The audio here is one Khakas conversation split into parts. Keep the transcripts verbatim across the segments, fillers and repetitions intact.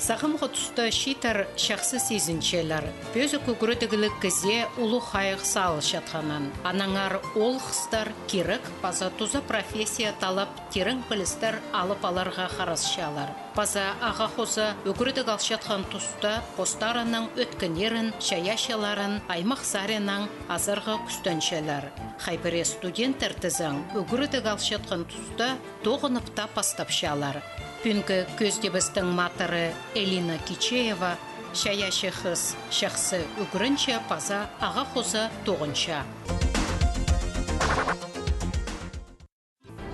Сағамғы туста чииттер чахсы сизінчелер пӧзік ӱгредігліг кізее улуғ хайығ салылчатханын. Аннаңар оол-хыстар кирек паза туза профессия таллап, тирең пілістер алып аларға харасчалар. Паза ағаа хоза ӱгредіг алчатхан туста постарының ӧткіннерін, чайаачыларын аймах саринаң азарға кӱстенчелер. Хай пірее студенттер тізең, ӱгредіг алчатхан туста тоғынып таа пастапчалар. Пӱӱнгі кӧзідібістің матыры Элина Кичеева чайаачы хыс, чахсы ӱгренче паза ағаа хоза тоғынча.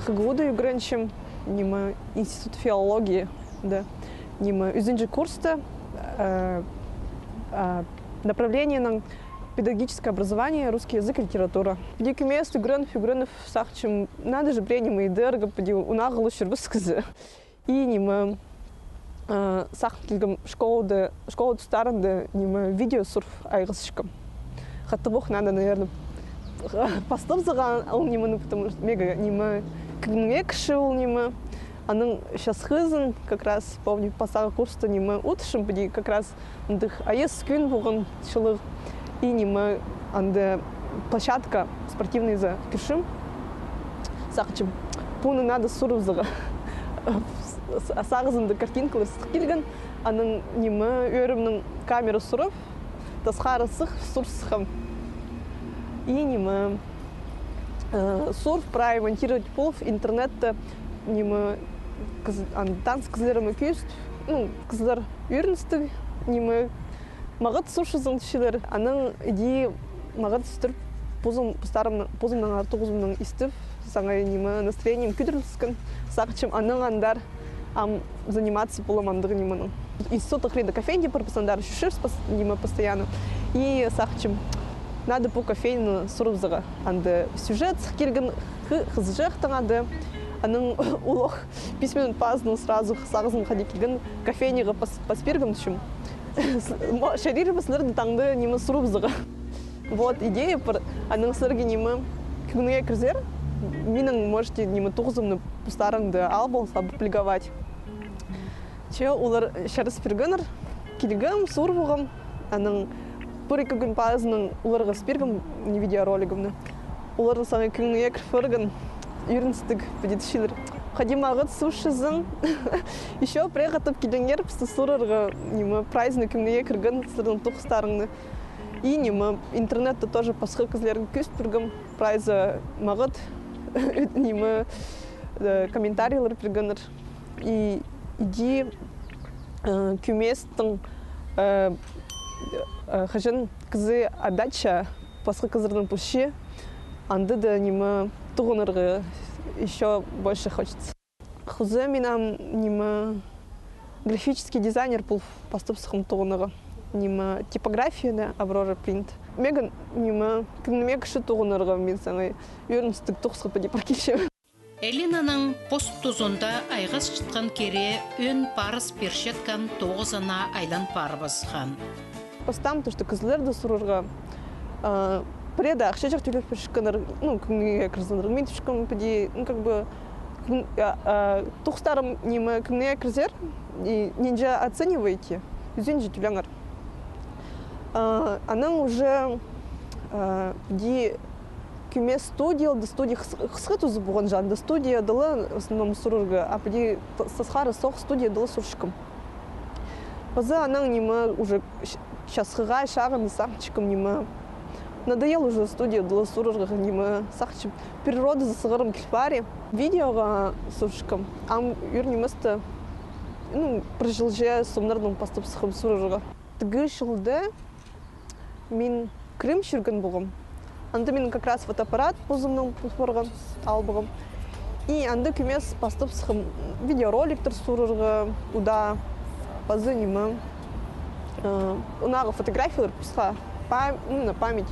ХГУ-да ӱгренчем, ниме, институт филологии, да. Ниме, ӱзінҷі курста, э, э, направлениенің педагогическое образование, русский язык и литература. Піди кӧмес ӱгреніп, ӱгреніп, сағынчам, надо же пірее ниме идерге, піди унағылы чӧрбес кізі. И ниме, э, сағын килгем школада, школа тустарында ниме видео сурып айғасчам. Хатығ ох надо, наверное, пастап салған ол нимені, потому что мега ниме кӧңнімге кірче ол ниме. Аның часхызын как раз, помню, пастағы курста ниме утысчам, піди как раз андағ айас кӱн полған чылығ. И ниме, анда площадка спортивныйзар кӧрчем. Сағынчам, пуны надо сурып саларға. Сағызымда картинкалар сых килген. Анаң ниме, ӧӧремнең камера сурып, тасхары сых сурып сыххам. И ниме, э, сурып, прай монтировать полып, интернетте ниме, кіз-, ан-, таныс кізілеріме кӧзіт, ну, кізілер ӧріністіг, ниме, мағат сурчазың тіпчелер. Анаң иди мағат істір, позым, постарым, позымнаңар тоғызымнаң истіп, саңай ниме, настроением кӧдіріліскен. Сағынчам, анаң андар ам заниматься полам андағ нименең. Институт хыринда кафеде пір пос андар чӧрчебіс пос-, ниме, постоянно. И сағынчам, надо пу кафеданы сурып саларға. Анда сюжет сых килген, хы-, хызыҷахтың ады. Анаң улуғ пис минут пазынаң сразу сағызым хайди килген, кафедеге пас-, пас пиргем тіпчем. С-, мо-, чарир ба сірерні таңда ниме сурып саларға. Вот идея пар, анаң сірерге ниме кӧңніңе кірзер, минің можете ниме тоғызымны постарыңда алып аларға, опубликовать. Че олар чарыс пиргеннер, килгем, сурғам, анаң пір-ікі кӱн пазынаң оларға пиргем видеоролигімні. Олар саңай кӧңніне кір парған, ӧріністіг піди тіпчелер. Хайди мағат сурчазың, ещё пірее хатап килеңер, пісті сурарға, ниме, прайзына кӧңніне кірген сірернің тоғыстарыңны. И ниме, интернетте тоже пасха кізілерге кӧзіт пиргем, прайзы мағат, ниме, э, комментарийлер пиргеннер. И иди, э, кӧместің, э, э, хаҷан кізі отдача пасха кізілернең полча, анда даа ниме тоғынарға ещё больше хочется. Хоза мин ам ниме графический дизайнер полып пастап сыххам тоғынарға. Ниме типографияда Аврора Принт. Мега ниме кӧңніме кірче тоғынарға, мин саңай ӧріністіг тоғысха піди пар килчем. Элинаның пос тузында айғасчатхан кирее ӧӧн парыс пирчеткен тоғызына айлан парыбысхан. Постаам то, что кізілерді сурарға, а, пірееде ахчаҷах тӧлеп пирчеткеннер, ну, кӧңніңе кірзін, мин тіпчем піди, ну, как бы, кӧң-, а, а, тоғыстарым ниме кӧңніңе кірзер, и нинҷе оцениваете, ӱзінҷе тӧлеңер. А, анаң уже, а, піди кӧмес студияда, студия хыс-, хысха тузы полған чағында, студияда ла в основном сурарға, а піди т-, тасхары соох студияда ла сурчам. Паза анаң ниме уже ч-, часхыға чағын сағынчам ниме. Надоел уже студияда ла сурарға ниме, сағынчам, природазар сығарым кил пари. Видеоға сурчам. Ам ӱр ниместі, ну, пір чылҷа сомнарнаң пастап сыххам сурарға. Тігі чылда мин Крым чӧрген полғам. Анда мин как раз фотоаппарат позымның пол парған, ал парғам. И анда кӧмес пастап сыххам видеороликтер сурарға, удаа паза ниме. Э, андағы фотографиялар пасха, пам-, ну, на память.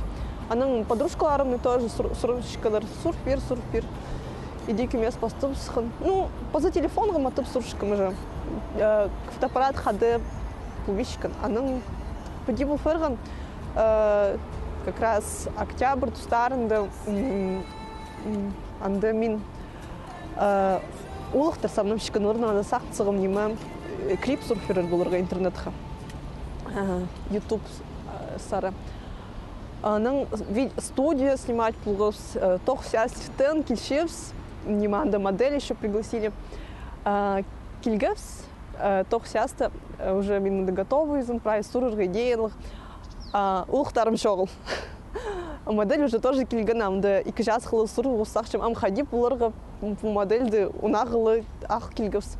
Анаң подружкаларымны тоже сур-, сурынчатханнар, сур пир, сур пир. Иди кӧмес пастап сыххан. Ну, паза телефонға матап сурчам уже. Э, фотоаппарат хада пу вишкан. Анаң піди пол парған, э, как раз октябрь тустарында, м, м, анда мин, э, улуғтар самнапчатхан орнына сағын сыххам ниме. Э, клип сурфирер поларға интернетке. Э, YouTube, э, сары. Анаң ви-, студия снимать полғабыс, э, тоғыс частьтаң килчебіс, ниме анда модель ещё пригласили. Э, килгебіс, э, тоғыс часта, э, уже мин анда готовыйзым, прай сурарға идеялығ. А, улуғ тарым чоғыл. Модель уже тоже килген, амды ікі часхы ла сурғабыс, сағынчам, ам хайди поларға, м, пу модельді унағылы ах килгебіс.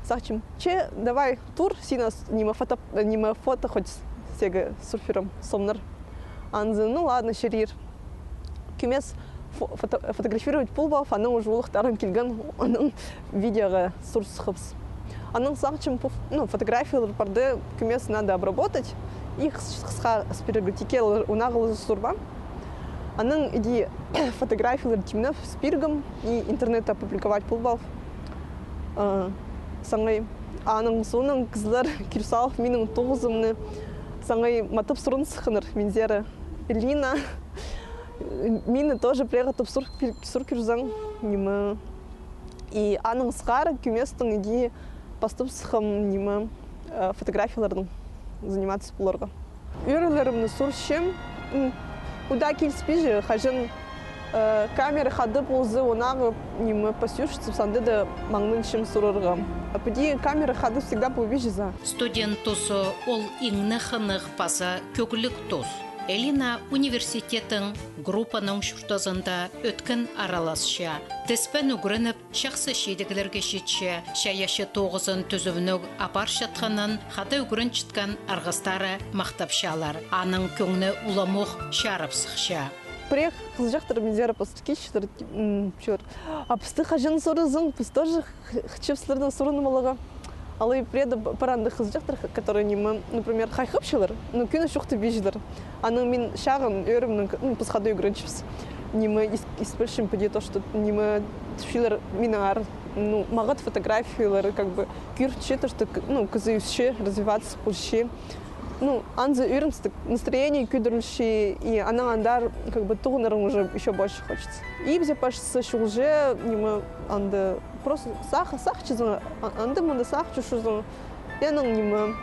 Сағынчам, че, давай, тур, син ас-, ниме фото, ниме фото хоть сеге сурфирим, сомнар. Анзы, ну ладно, чарир. Кӧмес фо-, фото-, фотографировать полбаам, анаң уже улуғ тарым килген, анаң видеоға сурысхабыс. Анаң сағынчам, пу ф-, ну, фотографиялар парды, кӧмес надо обработать. И хыс-, хысха спирерге тикке унағылы сурбаам. Анаң иди фотографиялар тимнеп, спиргем и интернетте опубликовать полбаам. Э, саңай, аның соонаң кізілер кӧр салып минің тоғызымны, саңай матап сурын сыхханнар минзер: «Элина, мині тоже пірее хатап сур, сур кӧрзең, ниме». И анаң сығара кӧместең иди пастап сыххам, ниме, э, фотографияларнаң заниматься поларға. Ӧӧрелерімні сурчам, м, удаа киліспинче, хаҷан, э, камера хада полза, унағып, ниме, пастап сыхсам, анда даа маңнанчам сурарға. А піди камера хада всегда полбинча за. Студент тузы ол иң не хынығ паза кӧгліг тус. Элина университеттің группаның чуртазында ӧткін араласча. Тіспен ӱгреніп, чахсы чидіглерге читче, чайаачы тоғызын тӱзімніг апарчатханын хада ӱгренчеткен арғыстары махтапчалар. Аның кӧңні уламох чарып сыхча. Пірее хызыҷахтар минзер пастап килчелер, м, чӧр. А пісті хаҷан сурарзың, піс тоже х-, хынчабыс сірердең сурынып аларға. Алай пірее дее п-, пар андағ хызыҷахтар, х-, которые, ниме, например, хайхапчалар, но кӧні чоохтабинчалар. Анаң мин чағын ӧӧрімнең, к-, ну, піс хада ӱгренчебіс. Ниме, ис-, испілчем піди то, что, ниме, тіпчелер минің аар, ну, мағат фотографиялар, как бы, кӧрче то, что, к-, ну, кізі ӧсче, развиваться полча. Ну, анзы ӧріністіг, настроение кӧдірілче, и анаң андар, как бы, туғаннарың уже ещё больше хочется. Ибзе пасча чулже, ниме, анда просто сах-, сағынчазың, а-, анда-мында сағынчазың. И анаң, ниме,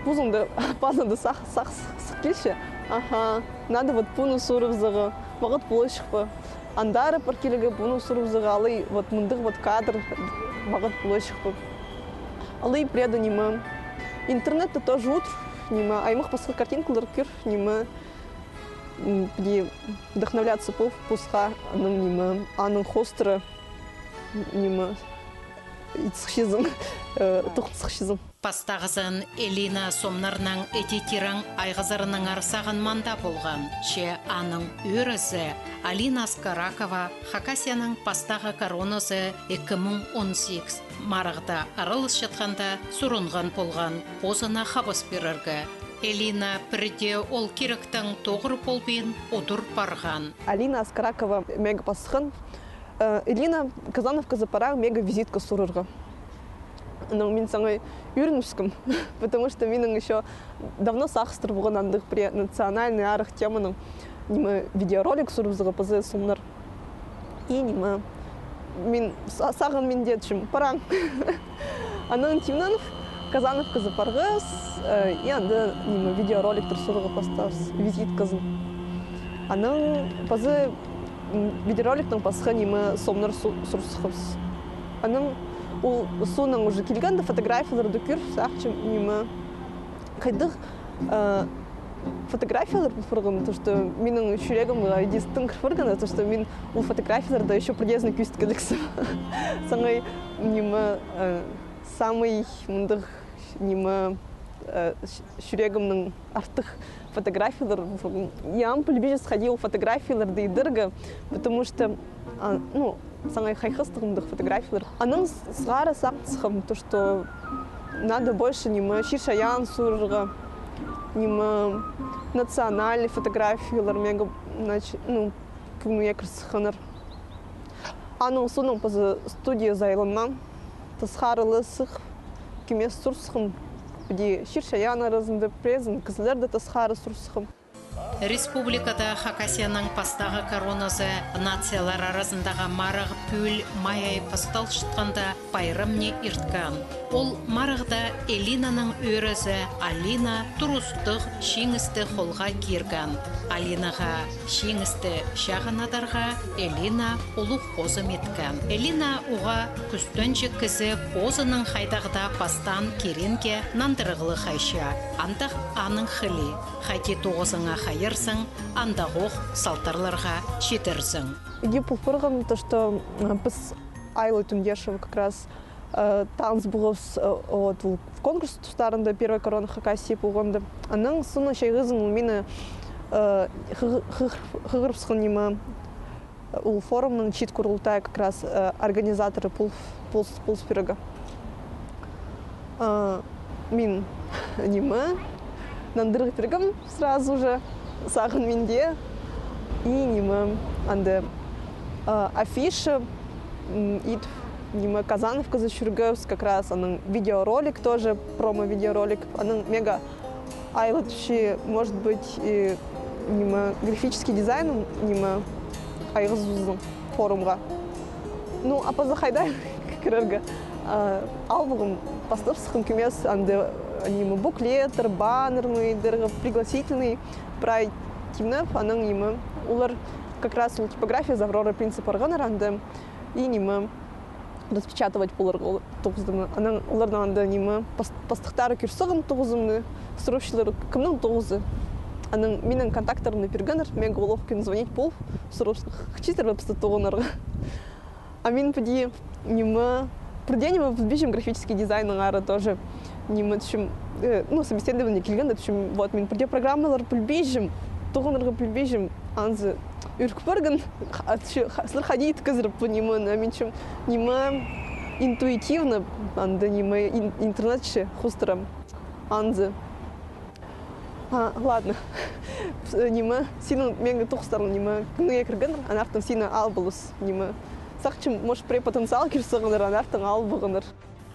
позыңда, пазыңда сах-, сах-, сых килче. Аха, надо вот пуны сурыбызарға, мағат поларҷых па. Андар пар килерге, пуны сурыбызарға, алай вот мындағ вот кадр, мағат поларҷых па. Алай пірее дее, ниме, интернетте тоже утыр, ниме, аймах пасха картинкалар кӧр, ниме, м, піди вдохновляться пол, пасха, анаң, ниме, аның хоостыра, ниме, ит сыхчазың, э, тухтап сыхчазың. Пастағызын Элина сомнарнаң іди тирең айғазарынаңар сағынмаан даа полған. Че аның ӧӧрезі Алина Аскаракова Хакасияның пастағы короназы ікі муң он сигіс марығда араласчатханда сурынған полған позына хабас пирерге. Элина пірдее ол киректең тоғыр полбин удур парған. Алина Аскаракова мағаа пасхан: «Э, Элина, Казановказар параң, мағаа визитка сурарға». Ну, мин саңай ӧрінібіскем, потому что минің ещё давно сағыстар полған андағ пірее национальный арах теманың, ниме, видеоролик сурыбызарға паза сомнар. И, ниме, мин са-, сағын мин дее тіпчем, параң. Анаң тимненіп, Казановказар парғабыс, э, и анда, ниме, видеороликтер сурарға пастаабыс, визитказын. Анаң паза, м, видеороликтең пасха, ниме, сомнар су-, сурысхабыс. Анаң ол соонаң уже килгенде фотографияларды кӧр, сағынчам, ниме, хайдағ, э, фотографиялар пол парған, то, что минің чӱрегімге идістің кір парған, то, что мин ол фотографияларда ещё пірдеезін кӧзіткелексім. Саңай, ниме, э, самый мындағ, ниме, э, ч-, чӱрегімнең артых фотографиялар пол парған. Я ам пілбинчем, хайди ол фотографияларды идерге, потому что, а, ну, саңай хайхастығ мындағ фотографиялар. Анаң с-, сығара сағынчам, то, что надо больше, ниме, чир-чайаан сурарға, ниме, национальный фотографиялар мағаа, значит, ну, кӧңніме кір сыхханнар. Анаң соонаң паза студиязар айланмам, тасхаралығ сых, кӧмес сурысхам, піди чир-чайаан аразында, пірее кізілерді тасхара сурысхам. Республикада Хакасияның пастағы короназы нациялар аразындағы марығ пӱӱл май ай пасталчатханда пайрамны ирткен. Ол марығда Элинаның ӧӧрезі Алина турыстығ чиңісті холға кирген. Алинаға чиңісті чағынадарға Элина улуғ хозым иткен. Элина уғаа кӱстенҷік кізі, позының хайдағ даа пастаан киринге нандырығлығ хайча. Андағ аның хылии. Хайди тоғызыңа хайарзың, андағох салтарларға читерзің. Иди пол парған то, что, м, піс Айла Тюндешева как раз, э, таныс полғабыс, э, вот, ол конкурс тустарында первая корона Хакасии полғанда. Анаң сыны чайғызын ол мині, э, хығ-, хығыр-, хығырыбысхан ниме, ол форумның чиит курултайы как раз, э, организаторы пол-, полыс-, полыс пирерге. А, мин ниме, нандырығ пиргем сразу же, сағын минде. И ниме, анда, а, афиша, м, ит, ниме, Казановказы чӧргебіс, как раз аның видеоролик тоже, промо-видеоролик, аның мега айлатчы, может быть, и, ниме, графический дизайн, ниме, айғызыбызның форумға. Ну, а паза хайда кірерге? А, алыбығым, пастап сыххам кӧмес, анда, ниме, буклеттер, баннер, ну, идерге, пригласительный, прай тимнеп, анаң, ниме, олар как раз ол типография Аврора принцип парғаннар анда, и, ниме, распечатывать поларға ол тоғызымны. Анаң оларның анда, ниме, пас-, пастыхтары кӧр сағын тоғызымны, сурапчалар, кемнің тоғызы. Анаң минің контактарымны пиргеннер, мең олох кӧн звонить пол, сурап, хчитер бе пісті тоғынарға. А мин піди, ниме, пірдее ниме пілбинчем графический дизайннаңар тоже. Ниме, тіпчем, э, ну, собеседование килгенде, тіпчем, вот, мин пірдее программалар пілбинчем, тоғынарға пілбинчем, анзы ӱрік парған, ха-, ха-, сілер хайди иткезер пу нимені, а мин тіпчем, ниме, интуитивно, анда, ниме, ин-, интернетче хоостырам. Анзы. А, ладно. Ниме, синің мең тоғыстарың, ниме, кӧңніге кіргеннер, анартын сині ал полыс, ниме. Сағынчам, может, пірее потенциал кӧр сағыннар, анартын ал полғаннар.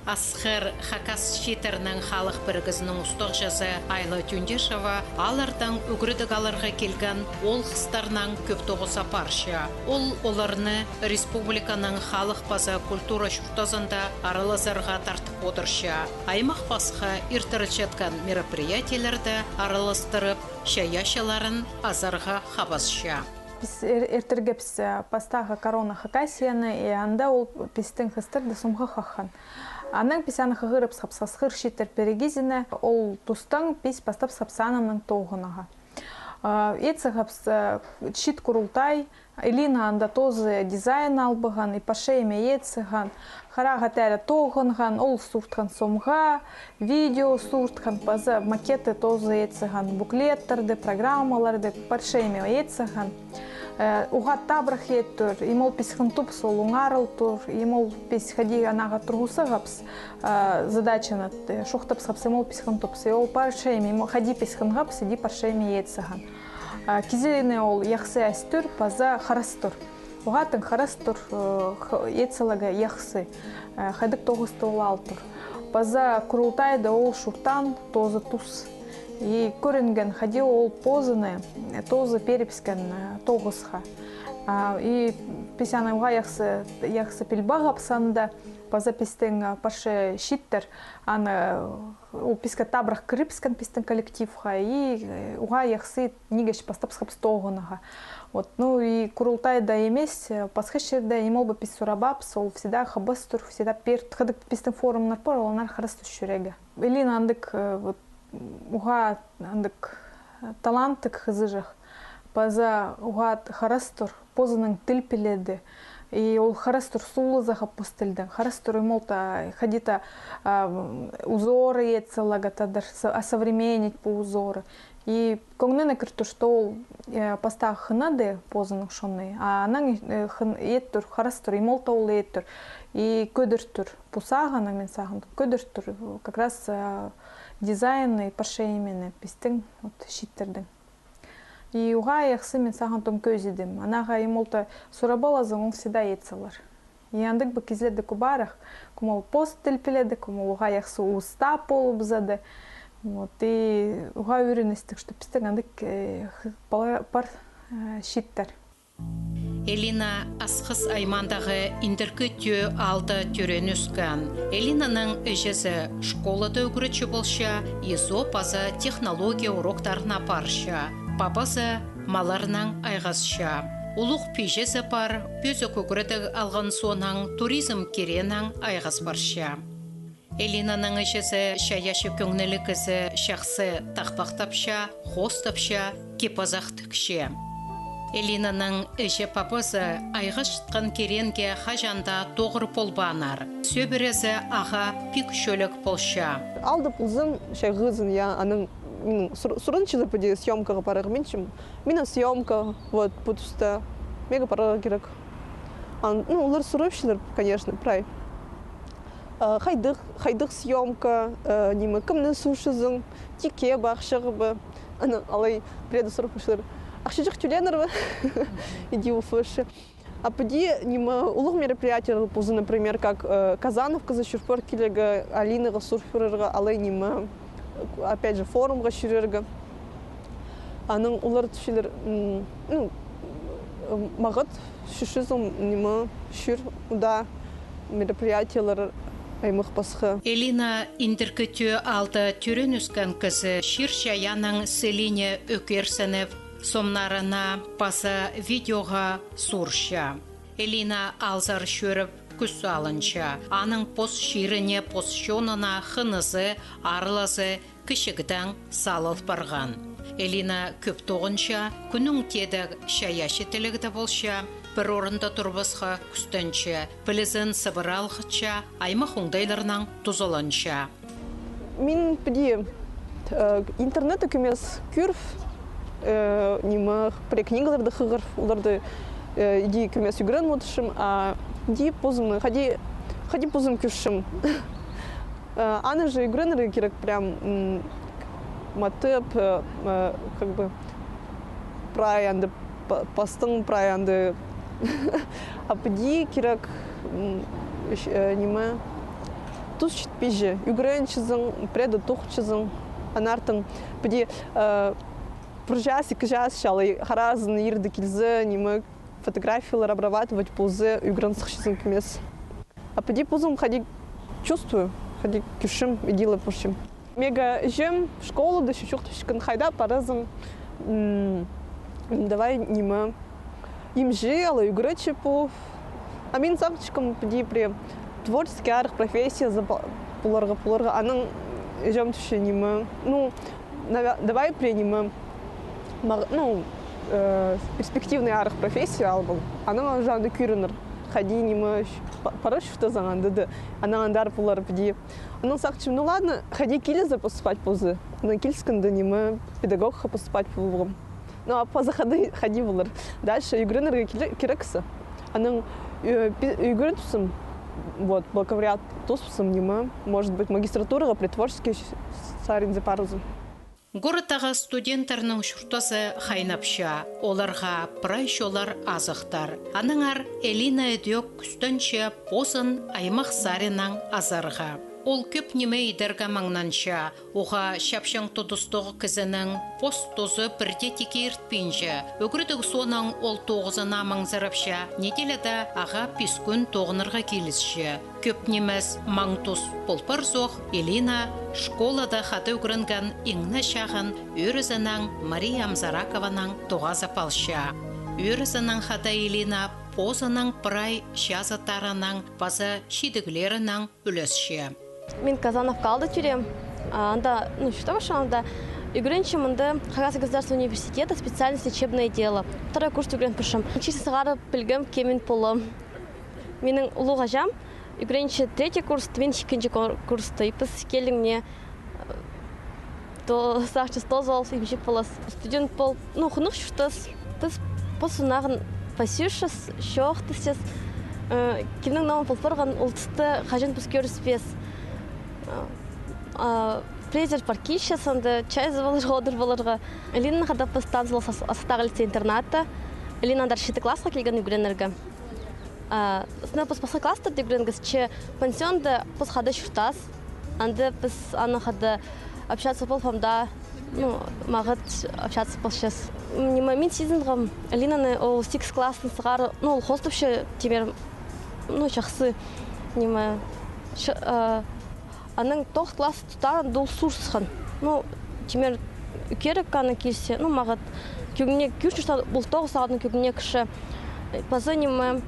Асхыр хакас чииттернің халых пірігізінің устағҷызы Айла Тюндешева алардаң ӱгредіг аларға килген оол-хыстарнаң кӧп тоғыс апарча. Ол оларны республиканың халых паза культура чуртазында аралазарға тартып одырча. Аймах пасха иртірілчеткен мероприятиелерде араластырып, чайаачыларын азарға хабасча. Піс ир-, иртіргебіс, э, пастағы корона Хакасияны, и анда ол пістің хыстарды сомға хаххан. Анаң піс аны хығырыбысхабыс Асхыр чииттер пірігізіне, ол тустаң піс пастап сыхабыс анымның тоғынарға. А, ит сыхабыс, э, чиит курултай, Элина анда тоозы дизайн албаған, и парча име ит сыххан, хараа хатары тоғынған, ол сууртхан сомға, видео сууртхан, паза макетті тоозы ит сыххан, буклеттерді, программаларды, парча име ит сыххан. Э, уғаа табырах ит тур, и ол піскен тубыс ол оңарыл тур, и ол піс хайди анаға турғыс сыхабыс, э, задачаны, э, чоохтап сыхабыс, и ол піскен тубыс, и ол парча име, и ол хайди піскен хабыс, иди парча име ит сыххан. А, кізіні ол яхсы ас тур, паза харас тур. Уғаа тың харас тур, э, х-, ит саларға яхсы, э, хайдағ тоғысты ол ал тур. Паза курултайда ол чуртаан тоозы тус. И кӧрінген, хайди ол позыны, э, тоозы пирібіскен, э, тоғысха. А, и піс аны уғаа яхсы, яхсы пілбеебіс анда, паза пістің, э, парча чииттер, аны, э, ол піске табырах кірібіскен пістің коллективха, и, э, уғаа яхсы ниге чіт пастап сыхабыс тоғынарға. Вот, ну, и курултайда нимес, э, пасха чирде, ниме ол ба піс сурабаабыс, ол всегда хабас тур, всегда пеер, хайдағ пістің форумнар пар, олар харас тур чӱрерге. Элина андағ, э, вот, уғаа андағ, э, таланттығ хызыҷах. Паза уғаа харас тур, позының тіл піледі. И ол харас тур сулазаға пос тілдең. Харас тур ниме ол та, хайди-да, а, узоры ит саларға тадар, со-, осовременить пу узоры. И кӧңніне кір тур, что ол, э, пастағы хынады позының чонны. А анаң, э, хын ит тур, харас тур, ниме ол та ол ит тур. И кӧдір тур. Пу сағыны, мин сағындым, кӧдір тур. Как раз, э, дизайнны, парча имені, пістің, вот, чииттердің. И уғаа яхсы, мин сағындым, кӧзідім. Анаға ниме ол та сурап алазың, ол всегда ит салар. И андағ ба кізілерде кӧбірек, кем ол пос тіл піледі, кем ол уғаа яхсы уста полыбызады. Вот, и уғаа ӱгреністіг, что пістің андағ, э, х-, пала-, пар, э, чииттер. Элина Асхыс аймаандағы Индіркі Тӧӧ аалда тӧреен-ӧскен. Элинаның іҷезі школада ӱгретчі полча, и соо паза технология уроктарына парча. Пабазы малларнаң айғасча. Улуғ пиҷезі пар, пӧзік ӱгредіг алған соонаң туризм киреенең айғас парча. Элинаның іҷезі чайаачы кӧңніліг кізі, чахсы тахпахтапча, хоостапча, кип-азах тікче. Элинаның іҷе-пабазы айғасчатхан киреенге хаҷан даа тоғыр полбааннар. Сӧбірезі ағаа пик чӧлек полча. Алды ползын, чайғызын, я, анаң, м, сур-, сурынчалар піди съемкаға парарға, мин тим, мин съемка, вот, пу туста. Меге парарға кирек. Ан-, ну, олар сурапчалар, конечно, прай. Э, хайдағ, хайдағ съемка, э, ниме, кемні суурчазың, тикке бе, ахчаға ба? Анаң алай пірееде сурапчалар: ахчаҷах тӧленер бе? Иди уфашы. А піди, ниме, улуғ мероприятиелер ползын, например, как, э, Казановказар чӧр пар килерге, Алинаға сурпирарға, алай, ниме, опять же, форумға чӧрерге. Анаң олар тіпчелер, м, ну, м, мағат чӧрчезің, ниме, чӧр, удаа мероприятиелер аймах-пасха. Элина Индіркі Тӧӧ аалда тӧреен-ӧскен кізі чир-чайаанның сілиине ӧкерсініп, сомнарына паза видеоға суурча. Элина аалзар чӧріп, кӱс алынча. Аның пос чиріне, пос чонына хынызы, аарлазы кічігдең салыл парған. Элина кӧп тоғынча, кӱннің теедек чайаачы тілегде полча, пір орында турбасха кӱстенче, пілізін сыбыра алғытча, аймах оңдайларнаң тузаланча. Мин піди, э, интернетте кӧмес кӧріп, э, ниме, пірее книгаларны хығырып, оларны, э, иди кӧмес ӱгреніп одырчам, а иди позымны хайди, хайди позым кӧрчем. Э, аны же ӱгренерге кирек прям, м, матап, э, э, как бы, прай анда па-, пастың, прай анда. А піди кирек, м, ш-, э, ниме, тус читпинче, ӱгренчезің, пірееде тоғынчазың. Аннаңар піди, э, пір час, ікі час чалай харазың, ирде килзе, ниме, фотографиялар обрабатывать полза, ӱгрен сыхчазың кӧмес. А піди позым хайди чувствую, хайди кӧрчем, иди ла парчам. Меге іҷем школада чоохтапчатхан: хайда парарзың, м, давай, ниме, имҷі алай, ӱгретчі пол. А мин сағынчатхам піди пірее творческий арах профессиязы па-, поларға, поларға. Анаң іҷем тіпче, ниме, ну, нава-, давай пірее, ниме, мағ-, ну, э, перспективный арах профессия ал пол. Анаң уже анда кӧрінер, хайди, ниме, па-, парар чуртазың анда даа. Анаң андар полар піди. Анаң сағынчам, ну ладно, хайди килізер поступать полза. Анаң киліскенде, ниме, педагогха поступать полғам. Ну, а паза хайди, хайди полар. Дальше ӱгренерге киле-, кирексі. Анаң, э, пи-, ӱгрен тустым, вот, бакалавриат тустым, ниме, может быть, магистратураға пірее творческий с-, саринзар парарзың. Городтағы студенттернің чуртазы хайнапча, оларға прай чоллар азыхтар. Аннаңар Элина ідӧк кӱстенче позын аймах саринаң азарға. Ол кӧп ниме идерге маңнанча, уғаа чапчаң тудыстығ кізінің пос тузы пірдее тикке иртпинче. Ӱгредіг соонаң ол тоғызына маңзырапча, неделяда ағаа пис кӱн тоғынарға килісче. Кӧп нимес маң-тус пол парзох, Элина школада хада ӱгренген иң не чағын ӧӧрезінең Мария Амзаракованаң тоғазып алча. Ӧӧрезінең хада Элина позының прай чазыттарынаң паза чидіглерінең ӱлесче. Мин Казановка аалда тӧреем. А, анда, ну, что вообще анда? Ӱгренчем анда Хакасский государственный университет, специальность лечебное дело. Второй курс ӱгрен парчам. Чир сығара пілгем, кем мин полам. Минің улуғ аҷам ӱгренче третий курста, мин ікінҷі кур-, курста. И піс килдең не, э, то сағынчабыс, тооза алып, имҷі поларбыс. Студент пол, ну, хынығ чуртас. Піс пос сынағын пасчабыс, чоохтасчабыс. Э, кемнің ниме пол парған, ол туста хаҷан піс кӧріспеес. Э, а, піреезі пар килче, анда чай ызып аларға, одырып аларға. Элинанаң хада піс таныс полғабыс ас-, астағы лицей-интернатта. Элина андар читі класха килген ӱгренерге. А, сынап піс пасха класстарда ӱгренгебіс, че пансионда піс хада чуртаабыс. Анда піс анаң хада, общаться полғам, да, ну, мағат общаться полчазың. Ниме, мин сизінгем Элинаны, ол сигіс класстаң сығара, ну, ол хоостапча, тимер, ну, чахсы, ниме, аның тоғыс класс тустарында ол суурсхан. Ну, тимер, кирек аның килзе, ну, мағат кӧңніме кӧрче, что ол тоғыс сағаттаң кӧңніме кірче. Паза ниме,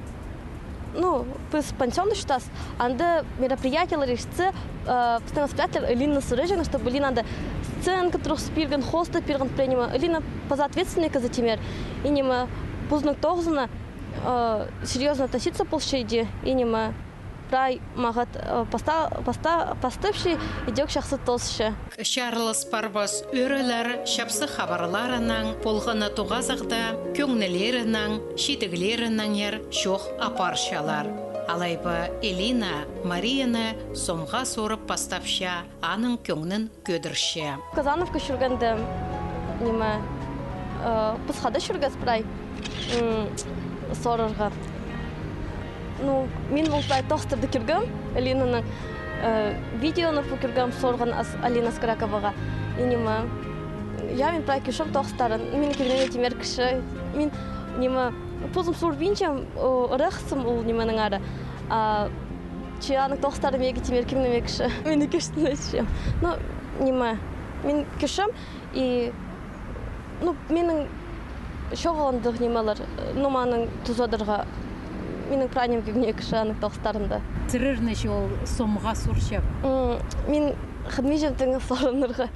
ну, піс пансионда чуртаабыс, анда мероприятиелер иртсе, пістің воспитательлер Элинаны сурчаңнар, чтобы Элина анда сценка турғыс пирген, хоостап пирген, прай ниме. Элина паза ответственный кізі, тимер. И ниме, позының тоғызына серьёзно относиться полча иди, и ниме, прай мағат пастапча, идӧк чахсы тоосча. Чарылыс парбас ӧӧрелер чапсых хабарларынаң, полғаны тоғазығда кӧңнілерінең, чидіглерінеңер чоох апарчалар. Алай ба Элина Марияны сомға суурып пастапча, аның кӧңнін кӧдірче. Казановка чӧргенде, ниме, піс хада чӧргебіс прай суурарға. Ну, мин ол прай тоғыстарны кӧргем, Элинаның видеоны пу кӧргем, суурған Алина Скораковаға. И ниме, я, мин прай кӧрчем тоғыстарын, минің кӧңніме тимер кірче. Мин, ниме, позым суурбинчам, ырахсым ол нименең ары. А че аның тоғыстары мағаа тимер кӧңніме кірче. Мин кӧрчем. Ну, ниме, мин кӧрчем, и, ну, минің чоғыл андағ нимелер, ну, маның тузадарға, минің прай ниме кӧңніме кірче аның тоғыстарында. Сірерні че ол сомға суурча ба? Мин хынминчам тың суурынарға.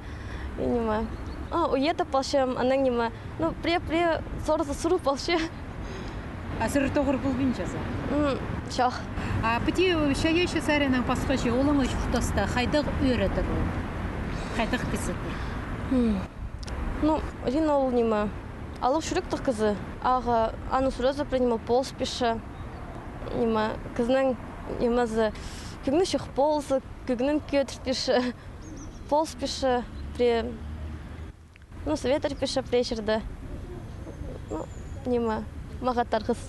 И ниме, а, уйадып алчам, анаң ниме, ну, пірее-пірее суурза суурып алча. А сірер тоғыр полбинчазар? Чох. А піди чайаачы саринаң пасха че, олаңай чуртаста хайдағ ӧӧретер ол? Хайдағ кізідір? Ну, Элина ол ниме, алығ чӱректіг кізі. Ағаа, аны суурза, прай ниме, полыс пирче. Ниме, кізінің нимезі, кӧңні чох полза, кӧңнін кӧдір пирче. Полыс пирче, пірее Ну, советтер пирче пірее чирде. Ну, ниме, мағат тарғыс.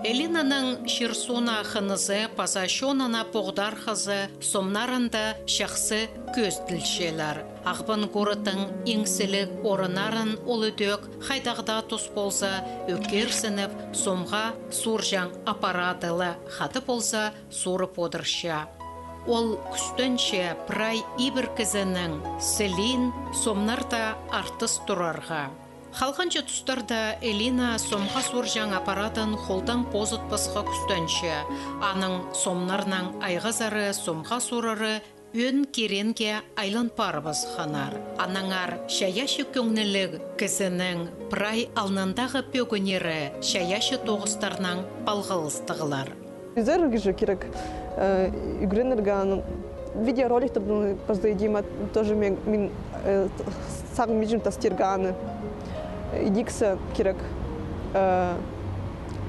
Элинаның чир-сууннаң хынызы паза чонына поғдархазы сомнарында чахсы кӧзіділчелер. Ағбан городтың иң сіліг орыннарын ол ідӧк хайдағ даа тус полза, ӧкерзініп, сомға суурҷаң аппарады ла хада полза суурып одырча. Ол кӱстенче прай ибір кізінің сілиин сомнарда артыс турарға. Халғанҷы тустарда Элина сомға суурҷаң аппаратын холдаң позытпасха кӱстенче. Аның сомнарнаң айғазары, сомға суурары ӧӧн киренге айлан парыбысханнар. Аннаңар чайаачы кӧңніліг кізінің прай алнындағы пӧгіннері чайаачы тоғыстарнаң палғалыстығлар. Ӱзерге же кирек, э, ӱгренерге аны. Видеороликтердең паза идӧк тоже мин, мин, э, сағынминчам тастирға аны. Идӧк кізее кирек, э,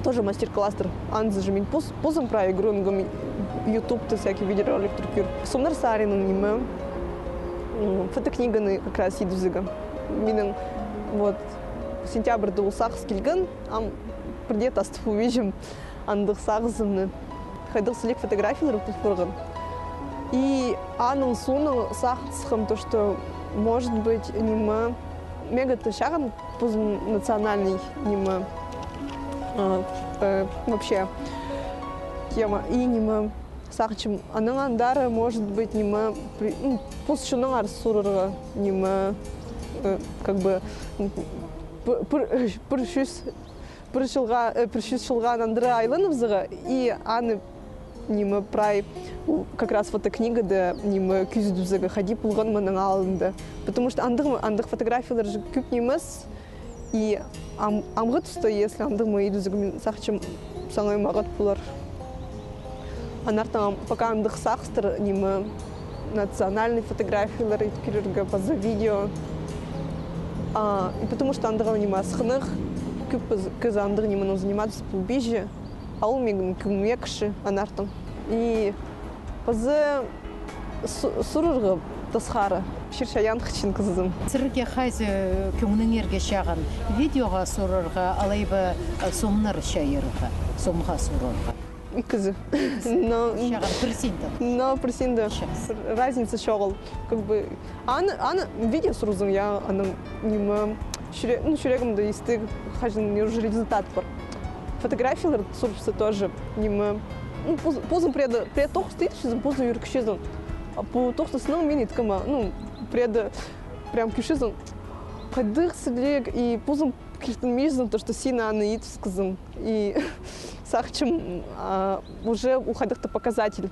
тоже мастер-класстар. Анзы же мин пос-, позым прай ӱгренгем, ютубта всякий видеороликтер кӧр. Сомнар саринаң ниме, м, фотокниганы как раз идібізерге. Минің вот сентябрьда ол сағыс килген, ам пірдее тастап полбинчам андағ сағызымны. Хайдағ сіліг фотографиялар пол парған. И аның соонаң сағынчам то, что, может быть, ниме, мағаа таа чағын позым национальный ниме, э, э, вообще тема. И ниме, сағынчам, анаң андар, может быть, ниме, при-, ну, пос чоннаңар суурарға, ниме, э, как бы, м, пір, пір, пір чӱс пір чылға, э, пір чӱс чылға андар айланыбызарға, и аны, ниме, прай, у, как раз фотокнигада, ниме, кӧзідібізерге хайди полған мының алнында. Потому что андағ, андағ фотографиялар же кӧп нимес, и ам-, амғы туста, если андағ ма идібізерге, мин сағынчам, саңай мағат полар. Аннаңар пока андағ сағыстар, ниме, национальный фотографиялар идіп кӧрерге, паза видео. А, и потому что андағ ниме асхынах, кӧп кізі андағ нименең заниматься полбинча, а ол мин кӧмекші аннаңар. И паза су-, суурарға тасхар, чир-чайаан хынчатхан кізім. Сірерге хайзы кӧңніңерге чағын: видеоға суурарға, алай ба, э, сомнар чайирға, сомға суурарға? Ікізі. Но, но пір синде. Разница чоғыл. Как бы, аны, аны видео сурзаң, я, аның ниме, чӱре-, ну, чӱрегімде истіг, хаҷан уже результат пар. Фотографиялар сурзаң тоже, ниме, ну, позың, позың пірееде, пірееде тоғыс тидірчезің, позың ӧрінчезің. А пу тоғыс сыннаң мин иткем, ну, пірееде прям кӧрчезің, хайдағ сіліг, и позың киртінмезің, то, что син аны ит сыххазың. И сағынчам, а, уже ол хайдағ-да показатель.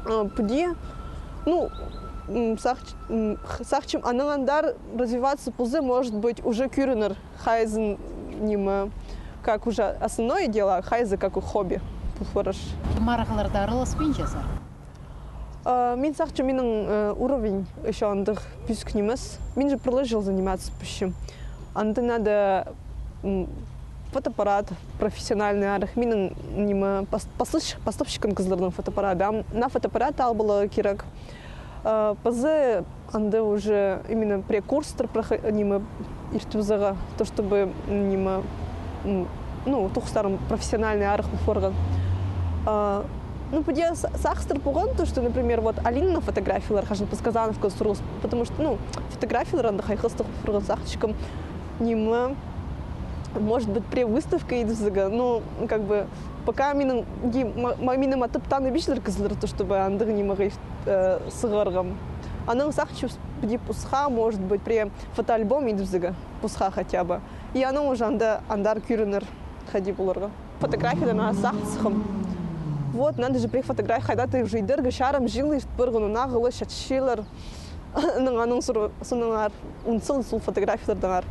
А, піди, ну, м, сағынч-, м, х-, сағынчам, анаң андар развиваться полза, может быть, уже кӧрінер, хайзы ниме, как уже основное дело, хайзы как хобби. Пу параш. Марығларда араласпинчазар? А, мин сағынчам, минің, э, уровень ещё андағ пӧзік нимес. Мин же пір ле чыл заниматься полчам. Анда надо, м, фотоаппарат, профессиональный арах. Минің ниме, пас-, паслач-, пастап чыххан кізілернің фотоаппараты. Ам на фотоаппарат алып аларға кирек. А, паза анда уже именно пірее курстар прохо-, ниме, иртіп узарға, то, чтобы, м, ниме, м, ну, тоғыстарым профессиональный арах полып парған. А, ну, піди са-, сағыстар полған, то, что, например, вот Алинаның фотографиялары хаҷан Пасказановка сурғыс, потому что, ну, фотографиялар анда хайхастығ парған, сағынчам, ниме, может быть, пірее выставка идібізерге, ну, как бы, пока минің, ди-, ма-, ма-, мині матап таныбинчалар кізілер, то, чтобы андағ нимеге, э, сығарғам. Анаң сағынчам, піди пасха, может быть, пірее фотоальбом идібізерге, пасха хотя бы. И анаң уже анда, андар кӧрінер, хайди поларға. Фотографиядаң ана сағынчам. Вот, надо же пірее фотография хайда-да уже идерге, чарым чыл ирт парған, ағылы чатчалар. Анаң, анаң сур-, соонаң ар, он чыл сол фотографиялардаңар.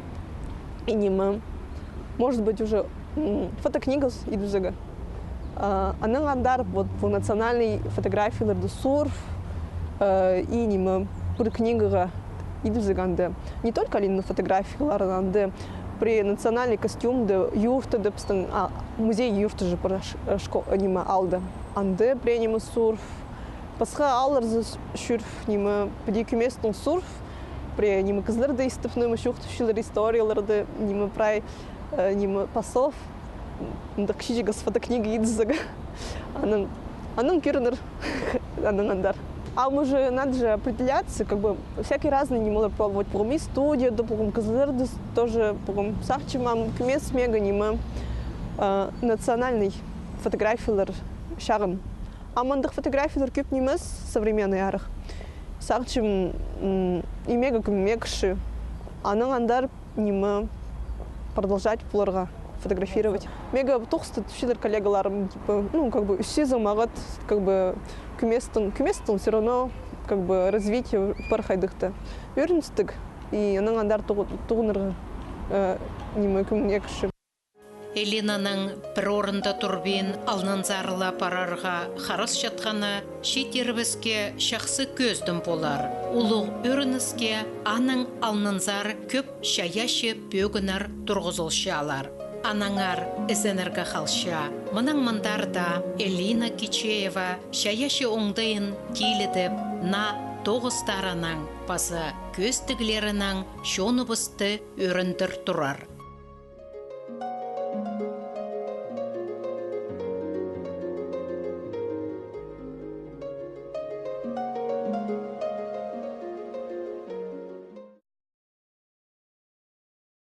И ниме, может быть, уже, м, фотокнига идібізерге. А, анаң андар, вот, пу национальный фотографияларды сурып, э, и ниме, пір книгаға идібізерге анда. Не только Алинаның фотографияларын, анда пірее национальный костюмда, юртада, пістің, а, музей юрты же пар, ш-, шко-, ниме, аалда. Анда пірее ниме сурып, пасха аалларзар с-, чӧріп, ниме, піди кӧместең сурып, пірее, ниме, кізілердең истіп, ниме, чоохтапчалар историяларды, ниме, прай, э, ниме, пазып, мындағ кічіҷек фотокнига идібізерге. Анаң, анаң кӧрінер, анаң андар. А уже надо же определяться, как бы, всякий разный нимелер пробовать. Полғам и студияда, полғам кізілерде с-, тоже, полғам, сағынчам, ам кӧмес мағаа, ниме, э, национальный фотографиялар чағын. Ам андағ фотографиялар кӧп нимес, современный арах. Сағынчам, м, и мағаа кӧмекші. Анаң андар, ниме, продолжать поларға фотографировать. Мағаа тоғыс тіпчелер коллегаларым, типа, ну, как бы, ӱсчезің мағат, как бы, кӧместең, кӧместең всё равно, как бы, развитие пар хайдағ-да. Ӧріністіг, и анаң андар тоғы-, тоғынарға, э, ниме, кӧмекші. Элинаның пір орында турбин, алнынзар ла парарға харасчатханы чииттерібіске чахсы кӧзідім полар. Улуғ ӧрініске, аның алнынзар кӧп чайаачы пӧгіннер турғызылчалар. Аннаңар ізенерге халча, мынаң мындар даа Элина Кичеева чайаачы оңдайын тилідіп, наа тоғыстарынаң паза кӧзідіглерінең чоныбысты ӧріндір турар.